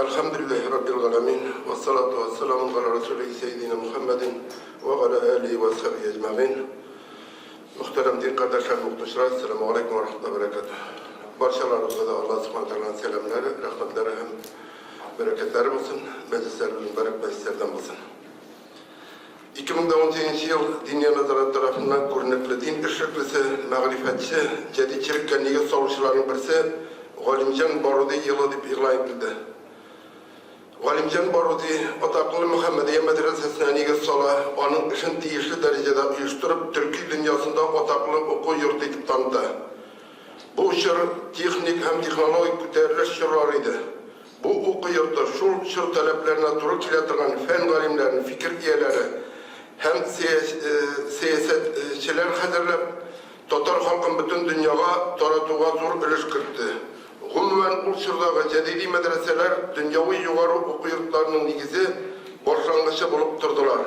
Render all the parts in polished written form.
Әлхәмдүлилләһи раббил галәмин, вәссалату вәссәламу галә расулиһи сәййидина Мухәммәдин вә галә әлиһи вә асхабиһи әҗмәгыйн. Мөхтәрәм дин кардәшләр, укытучылар, әссәламү галәйкүм вә рахматуллаһи вә бәрәкәтүһ. Барчаларыгызга да Аллаһ Субхана Тәгаләнең сәламнәре, рәхмәтләре һәм бәрәкәтләре булсын. Мәҗлесләребез мөбарәк мәҗлесләрдән булсын. 2018 ел Диния нәзарәте тарафыннан күренекле дин эшлеклесе, мәгърифәтче, җәдитчелеккә нигез салучыларның берсе Галимҗан Баруди елы дип игълан ителде. Галимҗан Баруди атаклы Мөхәммәдия мәдрәсәсенә нигез сала, аның эшен тиешле дәрәҗәдә оештырып, төрки дөньясында атаклы уку йорты итеп таныта. Бу чор техник һәм технологик күтәрелеш чорлары иде. Бу уку йорты шул чор таләпләренә туры килә торган фән галимнәрен, фикер ияләре һәм сәясәтчеләр хәзерләп, татар халкын бөтен дөньяга таратуга зур өлеш кертте. Гомумән, ул чордагы җәдиди мәдрәсәләр дөньяви югары уку йортларының нигезе, башлангычы булып тордылар.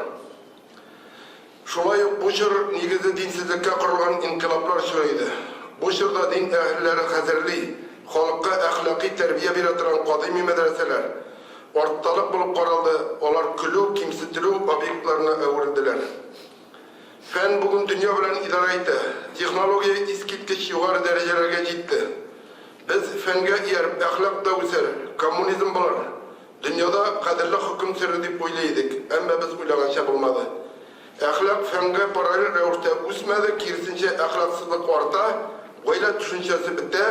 Шулай ук бу чор нигезе динсезлеккә корылган инкыйлаблар чоры иде. Бу чорда дин әһелләре хәзерли, халыкка әхлакый тәрбия бирә торган кадыйми мәдрәсәләр артталык булып каралды, алар көлү, кимсетелү объектларына әверелделәр. Фән бүген дөнья белән идарә итә, технология искиткеч югары дәрәҗәләргә җитте. Без фәнгә ияреп, әхлак та үсәр, коммунизм булыр, Дөньяда гаделлек хөкем сөрер дип уйлый идек, әмма без уйлаганча булмады. Әхлак фәнгә параллель рәвештә үсмәде, киресенчә, әхлаксызлык арта, гаилә төшенчәсе бетә,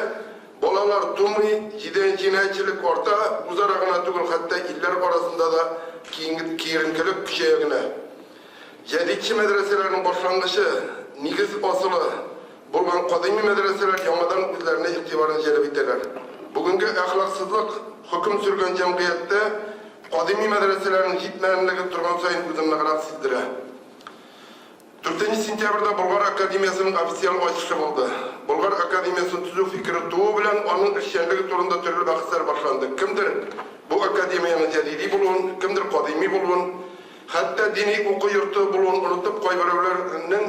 балалар тумый, җинаятьчелек арта, үзара гына түгел, хәтта илләр арасында да киеренкелек көчәя генә. Җәдитче мәдрәсәләрнең башлангычы, нигез асылы булган кадыйми мәдрәсәләр яңадан үзләренә игътибарны җәлеп итәләр. Бүгенге әхлаксызлык хөкем сөргән җәмгыятьтә кадыйми мәдрәсәләрнең җитмәгәнлеге торган саен үзен ныграк сиздерә. Дүртенче сентябрьдә Болгар академиясенең официаль ачышы булды. Болгар академиясен төзү фикере туу белән аның эшчәнлеге турында төрле бәхәсләр башланды. Кемдер бу академиянең җәдиди булуын, кемдер кадыйми булуын, Хәтта дини уку йорты булуын онытып, кайберәүләрнең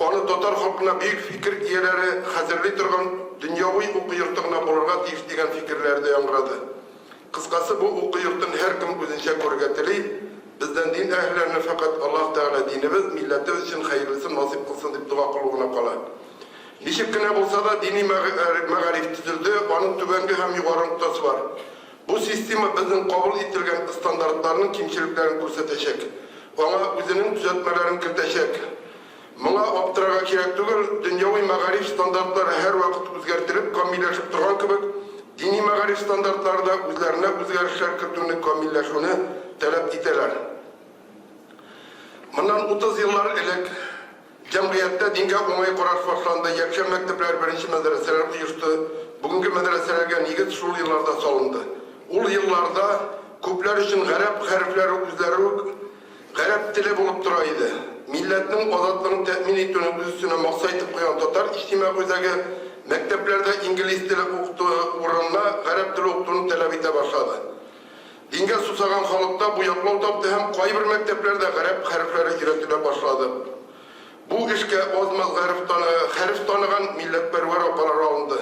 аны татар халкына бөек фикер ияләре хәзерли торган дөньяви уку йорты гына булырга тиеш дигән фикерләре дә яңгырады. Кыскасы, бу уку йортын һәркем үзенчә күрергә тели, бездән дин әһелләренә фәкать Аллаһ Тәгалә динебез, милләтебез өчен хәерлесен насыйп кылсын дип дога кылу гына кала. Ничек кенә булса да, дини мәгариф төзелде, аның түбәнге һәм югары ноктасы бар. Бу система безнең кабул ителгән стандартларның кимчелекләрен күрсәтәчәк, аңа үзенең төзәтмәләрен кертәчәк. Моңа аптырарга кирәк түгел, дөньяви мәгариф стандартлары һәрвакыт үзгәртелеп, камилләшеп торган кебек, дини мәгариф стандартлары да үзләренә үзгәрешләр кертүне, камилләшүне таләп итәләр. Моннан 30 еллар элек җәмгыятьтә дингә уңай караш башланды, якшәмбе мәктәпләре, беренче мәдрәсәләр оешты. Бүгенге мәдрәсәләргә нигез шул елларда салынды. Ул елларда күпләр өчен гарәп хәрефләре үзләре үк гарәп теле булып тора иде. Милләтнең азатлыгын тәэмин итүне үз өстенә максат итеп куйган Татар иҗтимагый үзәге мәктәпләрдә инглиз теле укыту урынына гарәп теле укытуны таләп итә башлады. Дингә сусаган халыкта бу яклау тапты һәм кайбер мәктәпләрдә гарәп хәрефләре өйрәтелә башлады. Бу эшкә аз-маз гареф таны, хәреф таныган милләтпәрвәр апалар алынды.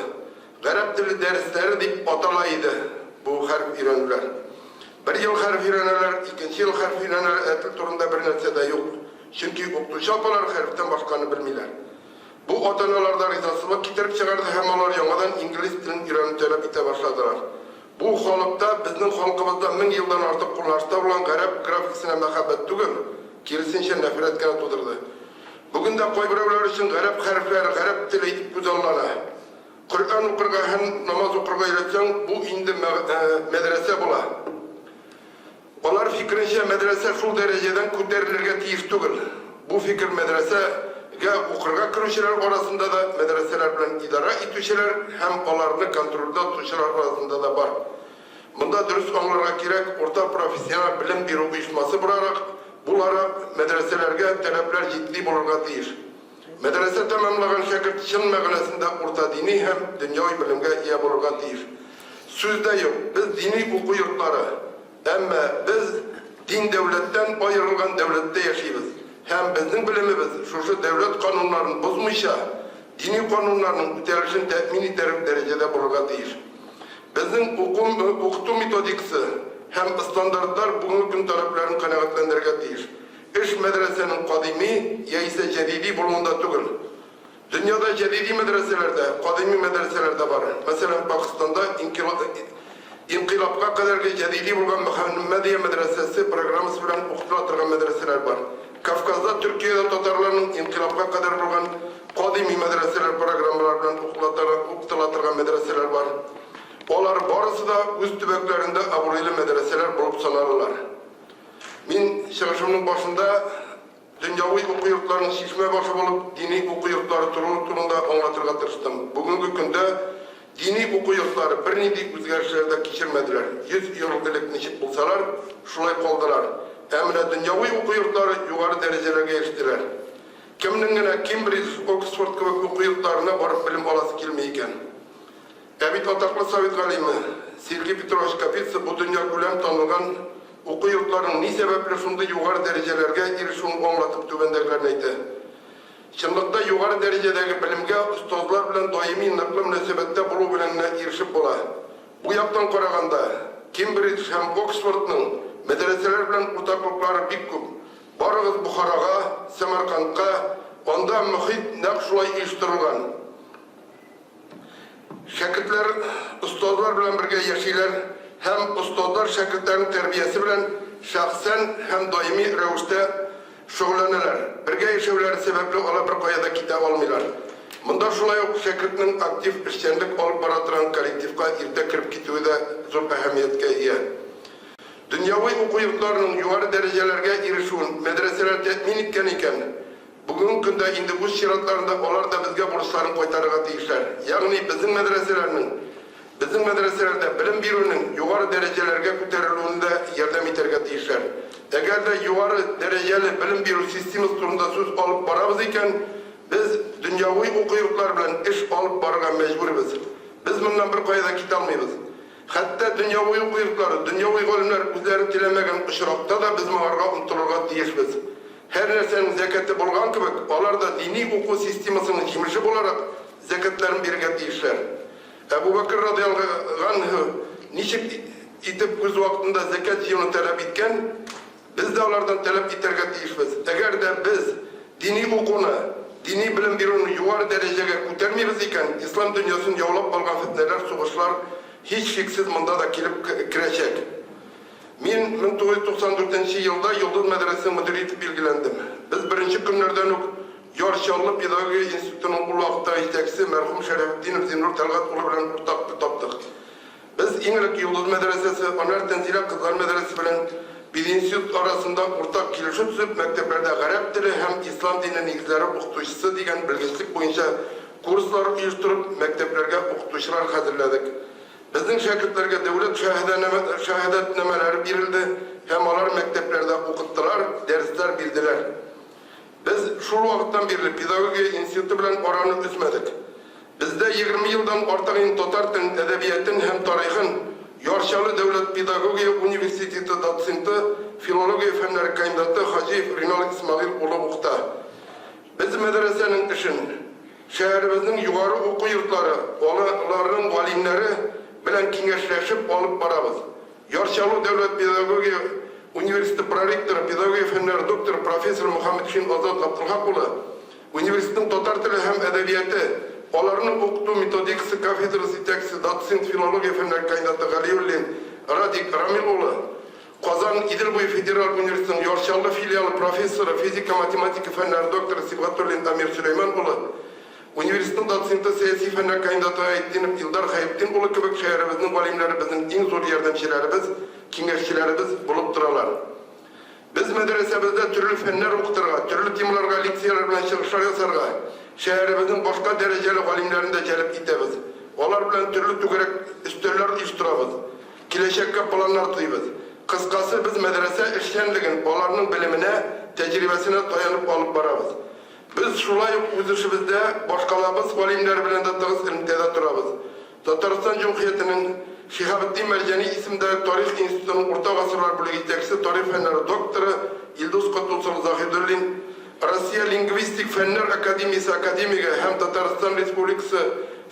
Гарәп теле дәресләре дип атала иде бу хәреф өйрәнүләр. Бер ел хәреф өйрәнәләр, икенче ел хәреф өйрәнәләр, ә тел турында бернәрсә дә юк. Чөнки укытучы апалар хәрефтән башканы белмиләр. Бу ата-аналарда ризасызлык китереп чыгарды һәм алар яңадан инглиз телен өйрәнү таләп итә башладылар. Бу халыкта, безнең халкыбызда 1000 елдан артык кулланышта булган гарәп графикасына мәхәббәт түгел, киресенчә, нәфрәт кенә тудырды. Бүген дә кайберәүләр өчен гарәп хәрефләре гарәп теле итеп күзаллана. Коръән укырга һәм намаз укырга өйрәтсәң, бу инде мәдрәсә була. Алар фикеренчә, мәдрәсә шул дәрәҗәдән күтәрелергә тиеш түгел. Бу фикер мәдрәсә гә укырга керүчеләр арасында да, мәдрәсәләр белән идарә итүчеләр һәм аларны контрольдә тотучылар арасында да бар. Монда дөрес аңларга кирәк, урта профессиональ белем бирү оешмасы буларак, буларак, мәдрәсәләргә таләпләр җитди булырга тиеш. Мәдрәсә тәмамлаган шәкерт чын мәгънәсендә урта дини һәм дөньяви белемгә ия булырга тиеш. Сүз дә юк, без дини уку йортлары, әмма без дин дәүләттән аерылган дәүләттә яшибез һәм безнең белемебез шушы дәүләт кануннарын бозмыйча, дини кануннарның үтәлешен тәэмин итәрлек дәрәҗәдә булырга тиеш. Безнең уку, укыту методикасы һәм стандартлар бүгенге көн таләпләрен канәгатьләндерергә тиеш. Эш мәдрәсәнең кадими яисә җәдиди булуында түгел. Дөньяда җәдиди мәдрәсәләр дә, кадими мәдрәсәләр дә бар. Мәсәлән, Пакстанда инкыйлабка кадәрге җәдиди булган Мөхәммәдия мәдрәсәсе программасы белән укытыла торган мәдрәсәләр бар. Кавказда, Төркиядә татарларның инкыйлабка кадәр булган кадими мәдрәсәләр программалары белән укытыла торган мәдрәсәләр бар. Алар барысы да үз төбәкләрендә абруйлы мәдрәсәләр булып саналалар. Мин чыгышымның башында Дөньяви уку йортларының чишмә башы булып дини уку йортлары торуы турында аңлатырга тырыштым. Бүгенге көндә дини уку йортлары бернинди үзгәрешләр дә кичермәделәр, 100 ел элек ничек булсалар, шулай калдылар. Ә менә дөньяви уку йортлары югары дәрәҗәләргә ирештеләр. Кемнең генә Кембридж, Оксфорд кебек уку йортларына барып белем аласы килми икән? Ә бит атаклы совет галиме Сергей Петрович Капица бу дөньякүләм танылган уку йортларының ни сәбәпле шундый югары дәрәҗәләргә ирешүен аңлатып түбәндәгеләрне әйтә, Чынлыкта югары дәрәҗәдәге белемгә остазлар белән даими ныклы мөнәсәбәттә булу белән генә ирешеп була. Бу яктан караганда, Кембридж һәм Оксфордның мәдрәсәләр белән уртаклыклары бик күп. Барыгыз Бохарага, Сәмәркандка, анда мохит нәкъ шулай оештырылган. Шәкертләр остазлар белән бергә яшиләр һәм остазлар шәкертләрнең тәрбиясе белән шәхсән һәм даими рәвештә шөгыльләнәләр. Бергә яшәүләре сәбәпле алар беркая да китә алмыйлар. Монда шулай ук шәкертнең актив эшчәнлек алып бара торган коллективка иртә кереп китүе дә зур әһәмияткә ия. Дөньяви уку йортларының югары дәрәҗәләргә ирешүен мәдрәсәләр тәэмин иткән икән, Бүгенге көндә инде үз чиратларында алар да безгә бурычларын кайтарырга тиешләр. Ягъни безнең мәдрәсәләрнең, безнең мәдрәсәләрдә белем бирүнең югары дәрәҗәләргә күтәрелүендә ярдәм итәргә тиешләр. Әгәр дә югары дәрәҗәле белем бирү системасы турында сүз алып барабыз икән, без дөньяви уку йортлары белән эш алып барырга мәҗбүрбез. Без моннан беркая да китә алмыйбыз. Хәтта дөньяви уку йортлары, дөньяви галимнәр үзләре теләмәгән очракта да без моңарга омтылырга тиешбез. Һәр нәрсәнең зәкяте булган кебек, алар да дини уку системасының җимеше буларак зәкятләрен бирергә тиешләр. Әбу Бәкер радыяллаһу ганһу ничек итеп үз вакытында зәкят җыюны таләп иткән, без дә алардан таләп итәргә тиешбез. Әгәр дә без дини укуны, дини белем бирүне югары дәрәҗәгә күтәрмибез икән, ислам дөньясын яулап алган фетнәләр, сугышлар һичшиксез монда да килеп керәчәк. Мин 1994 нче елда Йолдыз мәдрәсәсенең мөдире итеп билгеләндем. Без беренче көннәрдән үк Яр Чаллы педагогия институтының ул вакыттагы җитәкчесе мәрхүм Шәрәфетдинов Зиннур Тәлгать улы белән уртак тел таптык. Без иң элек Йолдыз мәдрәсәсе, аннары Тәнзилә кызлар мәдрәсәсе белән пединститут арасында уртак килешү төзеп, мәктәпләрдә гарәп теле һәм ислам дине нигезләре укытучысы дигән белгечлек буенча курслар оештырып, мәктәпләргә укытучылар хәзерләдек. Безнең шәкертләргә дәүләт шәһадәтнамәләре бирелде һәм алар мәктәпләрдә укыттылар, дәресләр бирделәр. Без шул вакыттан бирле педагогия институты белән араны өзмәдек. Бездә 20 елдан артык инде татар телен, әдәбиятен һәм тарихын Яр Чаллы дәүләт педагогия университеты доценты, филология фәннәре кандидаты Хаҗиев Ринал Исмәгыйль улы укыта. Без мәдрәсәнең эшен шәһәребезнең югары уку йортлары, аларның галимнәре белән киңәшләшеп алып барабыз. Яр Чаллы дәүләт педагогия университеты проректоры, педагогия фәннәре докторы, профессор Мөхәммәтшин Азат Габделхак улы, университетның татар теле һәм әдәбияте, аларны укыту методикасы кафедрасы җитәкчесе, доцент, филология фәннәре кандидаты Галиуллин Радик Рамил улы, Казан Идел буе федераль университетының Яр Чаллы филиалы профессоры, физика-математика фәннәре докторы Сибгатуллин Дамир Сөләйман улы, университетның доценты, сәяси фәннәр кандидаты Гаетдинов Илдар Хәертдин улы кебек шәһәребезнең галимнәре безнең иң зур ярдәмчеләребез, киңәшчеләребез булып торалар. Без мәдрәсәбездә төрле фәннәр укытырга, төрле темаларга лекцияләр белән чыгышлар ясарга шәһәребезнең башка дәрәҗәле галимнәрен дә җәлеп итәбез. Алар белән төрле түгәрәк өстәлләр оештырабыз. Киләчәккә планнар төзибез. Кыскасы, без мәдрәсә эшчәнлеген аларның белеменә, тәҗрибәсенә таянып алып барабыз. Без шулай ук үз эшебездә башкалабыз галимнәре белән дә тыгыз элемтәдә торабыз. Татарстан Җөмһүриятенең Шиһабетдин Мәрҗани исемендәге Тарих институтының урта гасырлар бүлеге җитәкчесе, тарих фәннәре докторы Илдус Котдус улы Заһидуллин, Россия лингвистик фәннәр академиясе академигы һәм Татарстан Республикасы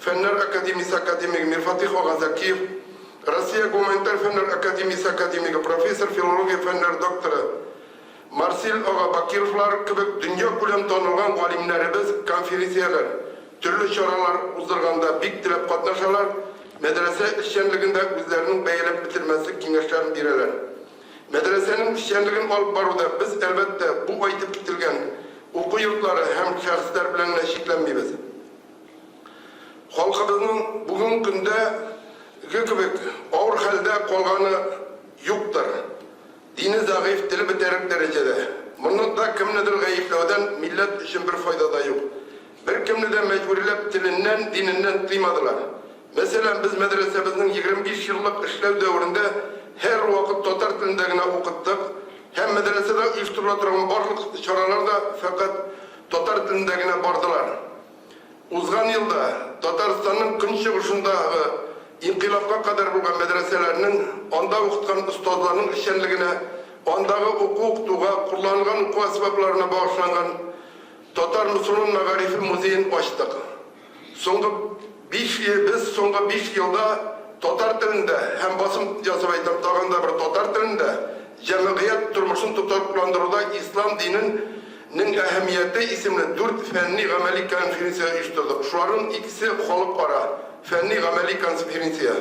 Фәннәр академиясе академигы Мирфатыйх ага Зәкиев, Россия Гуманитар фәннәр академиясе академигы, профессор, филология фәннәре докторы Марсель ага Бакировлар кебек дөньякүләм танылган галимнәребез конференцияләр, төрле чаралар уздырганда бик теләп катнашалар, мәдрәсә эшчәнлегендә үзләренең бәяләп бетермәслек киңәшләрен бирәләр. Мәдрәсәнең эшчәнлеген алып баруда без, әлбәттә, бу әйтеп кителгән уку йортлары һәм шәхесләр белән генә чикләнмибез. Халкыбызның бүгенге көндә ге кебек авыр хәлдә калганы юктыр. Дине зәгыйфь, теле бетәрлек дәрәҗәдә. Монда кемнедер гаепләүдән милләт өчен бер файда да юк. Беркемне дә мәҗбүриләп теленнән, диненнән тыймадылар. Мәсәлән, без мәдрәсәбезнең 25 еллык эшләү дәверендә һәрвакыт татар телендә генә укыттык һәм мәдрәсәдә оештырыла торган барлык чаралар да фәкать татар телендә генә бардылар. Узган елда Татарстанның көнчыгышындагы инкыйлабка кадәр булган мәдрәсәләрнең, анда укыткан остазларның эшчәнлегенә, андагы уку-укытуга, кулланылган уку әсбапларына багышланган Татар мөселман мәгарифе музеен ачтык. Соңгы биш без соңгы биш елда татар телендә һәм басым ясап әйтәм, тагын да бер татар телендә җәмгыять тормышын тотрыкландыруда ислам динен нең әһәмияте исемле дүрт фәнни-гамәли конференция оештырдык. Шуларның икесе халыкара фәнни-гамәли конференция.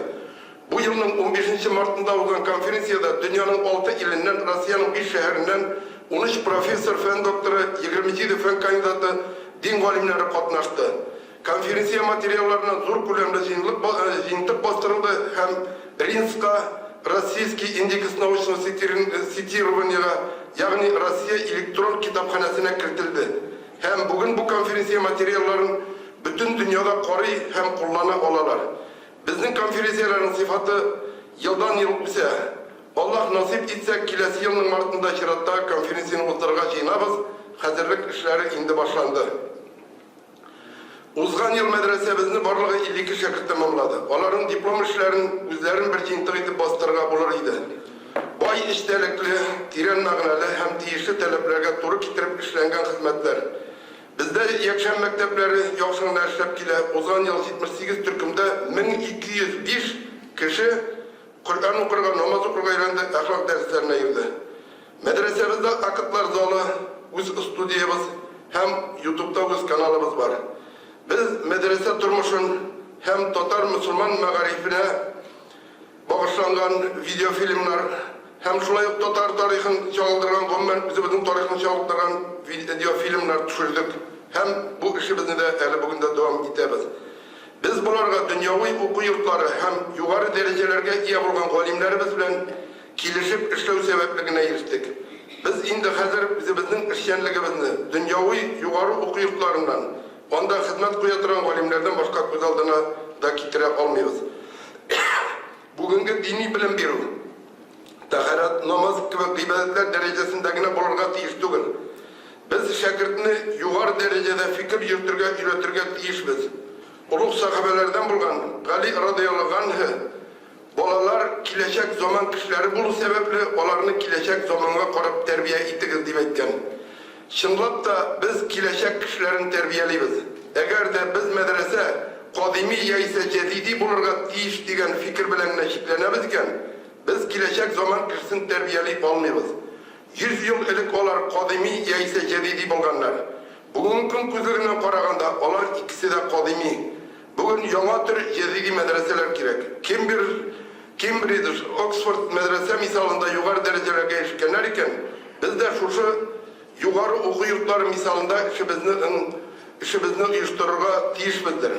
Бу елның унбишенче мартында узган конференциядә дөньяның алты иленнән, Россиянең биш шәһәреннән 13 профессор, фән докторы, 27 фән кандидаты, дин галимнәре катнашты. Конференция материалларыннан зур күләмле җыентык бастырылды һәм РИНЦка, Российский индекс научного цитирования-га, ягъни Россия электрон китапханәсенә кертелде. Һәм бүген бу конференция материалларын бөтен дөньяда карый һәм куллана алалар. Безнең конференцияләрнең сыйфаты елдан-ел үсә. Аллаһ насыйп итсә, киләсе елның мартында чираттагы конференцияне уздырырга җыенабыз, хәзерлек эшләре инде башланды. Узган ел мәдрәсәбезне барлыгы 52 шәкерт тәмамлады. Аларның диплом эшләрен үзләрен бер җыентык итеп бастырырга булыр иде. Бай эчтәлекле, тирән мәгънәле һәм тиешле таләпләргә туры китереп эшләнгән хезмәтләр. Бездә якшәмбе мәктәпләре яхшы гына эшләп килә. Узган ел 78 төркемдә 1205 кеше Коръән укырга, намаз укырга өйрәнде, әхлак дәресләренә йөрде. Мәдрәсәбездә актлар залы, үз студиябез һәм ютубта үз каналыбыз бар. Без мәдрәсә тормышын һәм татар мөселман мәгарифенә багышланган видеофильмнар һәм шулай ук татар тарихын чагылдырган, гомумән, үзебезнең тарихны чагылдырган видеофильмнар төшердек һәм бу эшебезне дә әле бүген дә дәвам итәбез. Без боларга дөньяви уку йортлары һәм югары дәрәҗәләргә ия булган галимнәребез белән килешеп эшләү сәбәпле генә ирештек. Без инде хәзер үзебезнең эшчәнлегебезне дөньяви югары уку йортларыннан, анда хезмәт куя торган галимнәрдән башка күз алдына да китерә алмыйбыз. Бүгенге дини белем бирү, тәһарәт, намаз кебек гыйбадәтләр дәрәҗәсендә генә булырга тиеш түгел. Без шәкертне югары дәрәҗәдә фикер йөртергә өйрәтергә тиешбез. Олуг сәхабәләрдән булган Гали радыяллаһу ганһе, Балалар киләчәк заман кешеләре булу сәбәпле, аларны киләчәк заманга карап тәрбия итегез, дип әйткән. Чынлап та, без киләчәк кешеләрен тәрбиялибез. Әгәр дә без мәдрәсә кадими яисә җәдиди булырга тиеш дигән фикер белән генә чикләнәбез икән, без киләчәк заман кешесен тәрбияли алмыйбыз. 100 ел элек алар кадими яисә җәдиди булганнар. Бүгенге көн күзлегеннән караганда, алар икесе дә кадими. Бүген яңа төр җәдиди мәдрәсәләр кирәк. Кембир, Кембридж, Оксфорд мәдрәсә мисалында югары дәрәҗәләргә ирешкәннәр икән, без дә шушы югары уку йортлары мисалында эшебезне эшебезне оештырырга тиешбездер.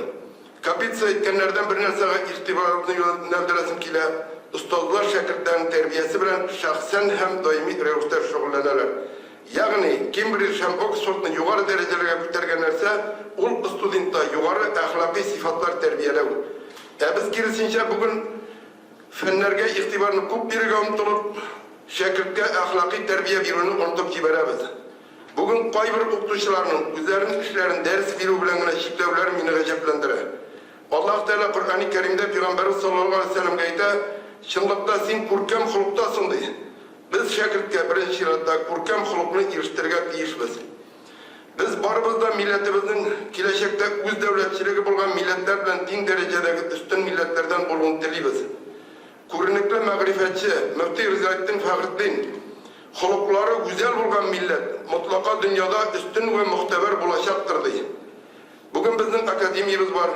Капица әйткәннәрдән бер нәрсәгә игътибарыгызны юнәлдерәсем килә, остазлар шәкертләрнең тәрбиясе белән шәхсән һәм даими рәвештә шөгыльләнәләр. Ягъни, Кембридж һәм Оксфордны югары дәрәҗәләргә күтәргән нәрсә, ул студентта югары әхлакый сыйфатлар тәрбияләү. Ә без, киресенчә, бүген фәннәргә игътибарны күп бирергә омтылып, шәкерткә әхлакый тәрбия бирүне онытып җибәрәбез. Бүген кайбер укытучыларның үзләренең эшләрен дәрес бирү белән генә чикләүләре мине гаҗәпләндерә. Аллаһ Тәгалә Коръәни Кәримдә Пәйгамбәребез саллаллаһу галәйһи ва сәлләмгә әйтә, Чынлыкта син күркәм холыктасың, ди. Без шәкерткә беренче чиратта күркәм холыкны ирештерергә тиешбез. Без барыбыз да милләтебезнең киләчәктә үз дәүләтчелеге булган милләтләр белән тиң дәрәҗәдәге өстен милләтләрдән булуын телибез. Күренекле мәгърифәтче, мөфти Ризаэтдин Фәхретдин, Холыклары гүзәл булган милләт мотлака дөньяда өстен вә могтәбәр булачактыр, ди. Бүген безнең академиябез бар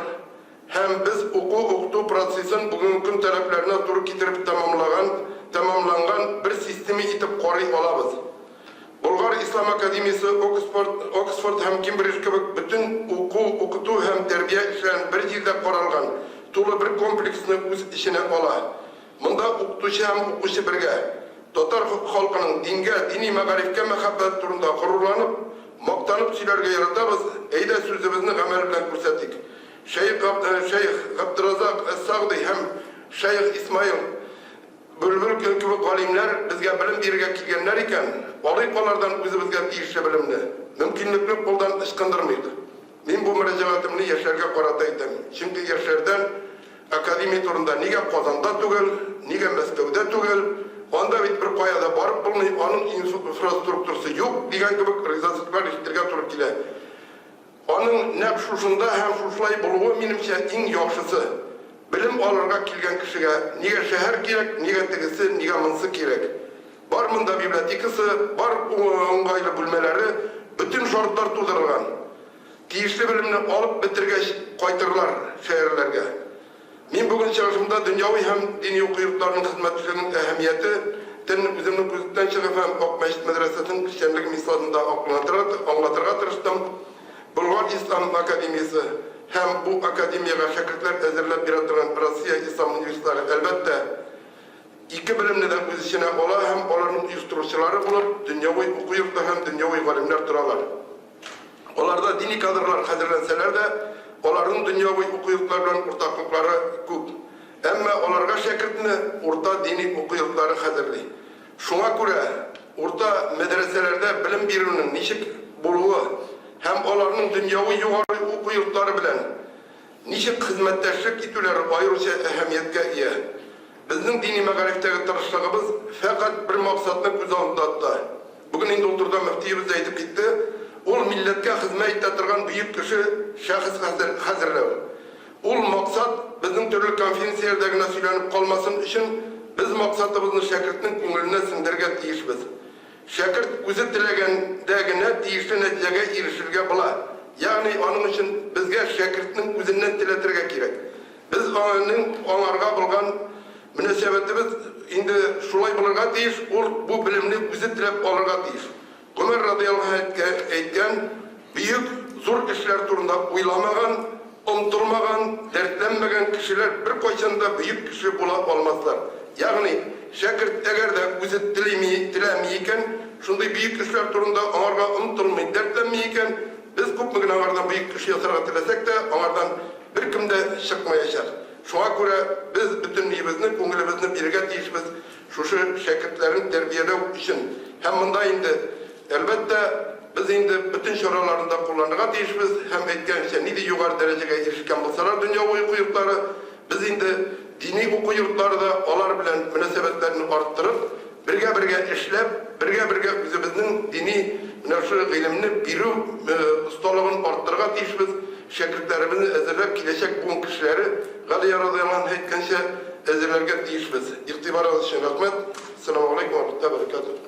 һәм без уку-укыту процессын бүгенге көн таләпләренә туры китереп тәмамлаган тәмамланган бер система итеп карый алабыз. Болгар ислам академиясе Оксфорд, Оксфорд һәм Кембридж кебек бөтен уку, укыту һәм тәрбия эшләрен бер җирдә каралган тулы бер комплексны үз эченә ала. Монда укытучы һәм укучы бергә. Татар халкының дингә, дини мәгарифкә мәхәббәте турында горурланып, мактанып сөйләргә яратабыз, әйдә сүзебезне гамәл белән күрсәтик. Шәех Шәех Габдерразак әс-Сәгъди һәм Шәех Исмаил Бөлбел кебек галимнәр безгә белем бирергә килгәннәр икән, алыйк алардан үзебезгә тиешле белемне, мөмкинлекне кулдан ычкындырмыйк. Мин бу мөрәҗәгатемне яшьләргә карата әйтәм, чөнки яшьләрдән академия турында нигә Казанда түгел, нигә Мәскәүдә түгел, анда бит беркая да барып булмый, аның инфраструктурасы юк, дигән кебек ризасызлыклар ишетергә туры килә. Аның нәкъ шушында һәм шушылай булуы, минемчә, иң яхшысы. Белем алырга килгән кешегә нигә шәһәр кирәк, нигә тегесе, нигә монсы кирәк? Бар монда библиотекасы, бар уңайлы бүлмәләре, бөтен шартлар тудырылган. Тиешле белемне алып бетергәч кайтырлар шәһәрләргә. Мин бүген чыгышымда дөньяви һәм дини уку йортларының хезмәтчелегенең әһәмияте тен үземнең күзлектән чыгып һәм Ак мәчет мәдрәсәсенең эшчәнлеге мисалында аңлатырга тырыштым. Болгар ислам академиясе һәм бу академиягә шәкертләр әзерләп бирә торган Россия ислам университетлары, әлбәттә, ике белемне дә үз эченә ала һәм аларның оештыручылары булып дөньяви уку йорты һәм дөньяви галимнәр торалар. Аларда дини кадрлар хәзерләнсәләр дә, аларның дөньяви уку йортлары белән уртаклыклары күп. Әмма аларга шәкертне урта дини уку йортлары хәзерли. Шуңа күрә урта мәдрәсәләрдә белем бирүнең ничек булуы һәм аларның дөньяви югары уку йортлары белән ничек хезмәттәшлек итүләре аеруча әһәмияткә ия. Безнең дини мәгарифтәге тырышлыгыбыз фәкать бер максатны күз алдында тота. Бүген инде ул турыда мөфтиебез дә әйтеп китте, ул милләткә хезмәт итә торган бөек кеше, шәхес хәзерләү. Ул максат безнең төрле конференцияләрдә генә сөйләнеп калмасын өчен, без максатыбызны шәкертнең күңеленә сеңдерергә тиешбез. Шәкерт үзе теләгәндә генә тиешле нәтиҗәгә ирешергә була. Ягъни аның өчен безгә шәкертнең үзеннән теләтергә кирәк. Без аның аңарга булган мөнәсәбәтебез инде шулай булырга тиеш, ул бу белемне үзе теләп алырга тиеш. Гомәр радыяллаһу анһ әйткән, Бөек, зур эшләр турында уйламаган, омтылмаган, дәртләнмәгән кешеләр беркайчан да бөек кеше була алмаслар. Ягъни, шәкерт әгәр дә үзе телими, теләми икән, шундый бөек эшләр турында аңарга омтылмый, дәртләнми икән, без күпме генә аңардан бөек кеше ясарга теләсәк тә, аңардан Беркем дә чыкмаячак. Шуңа күрә без бөтен миебезне, күңелебезне бирергә тиешбез шушы шәкертләрне тәрбияләү өчен. Һәм монда инде, әлбәттә, без инде бөтен чараларны да кулланырга тиешбез һәм, әйткәнемчә, нинди югары дәрәҗәгә ирешкән булсалар дөньяви уку йортлары, без инде дини уку йортлары да алар белән мөнәсәбәтләрне арттырып, Бергә-бергә эшләп, бергә-бергә үзебезнең дини менә шушы гыйлемне бирү осталыгын арттырырга тиешбез, шәкертләребезне әзерләп, киләчәк буын кешеләре, Галия радыяллаһу анһ әйткәнчә, әзерләргә тиешбез. Игътибарыгыз өчен рәхмәт. Әссәламү галәйкүм вә рахмәтуллаһи вә бәрәкәтүһ.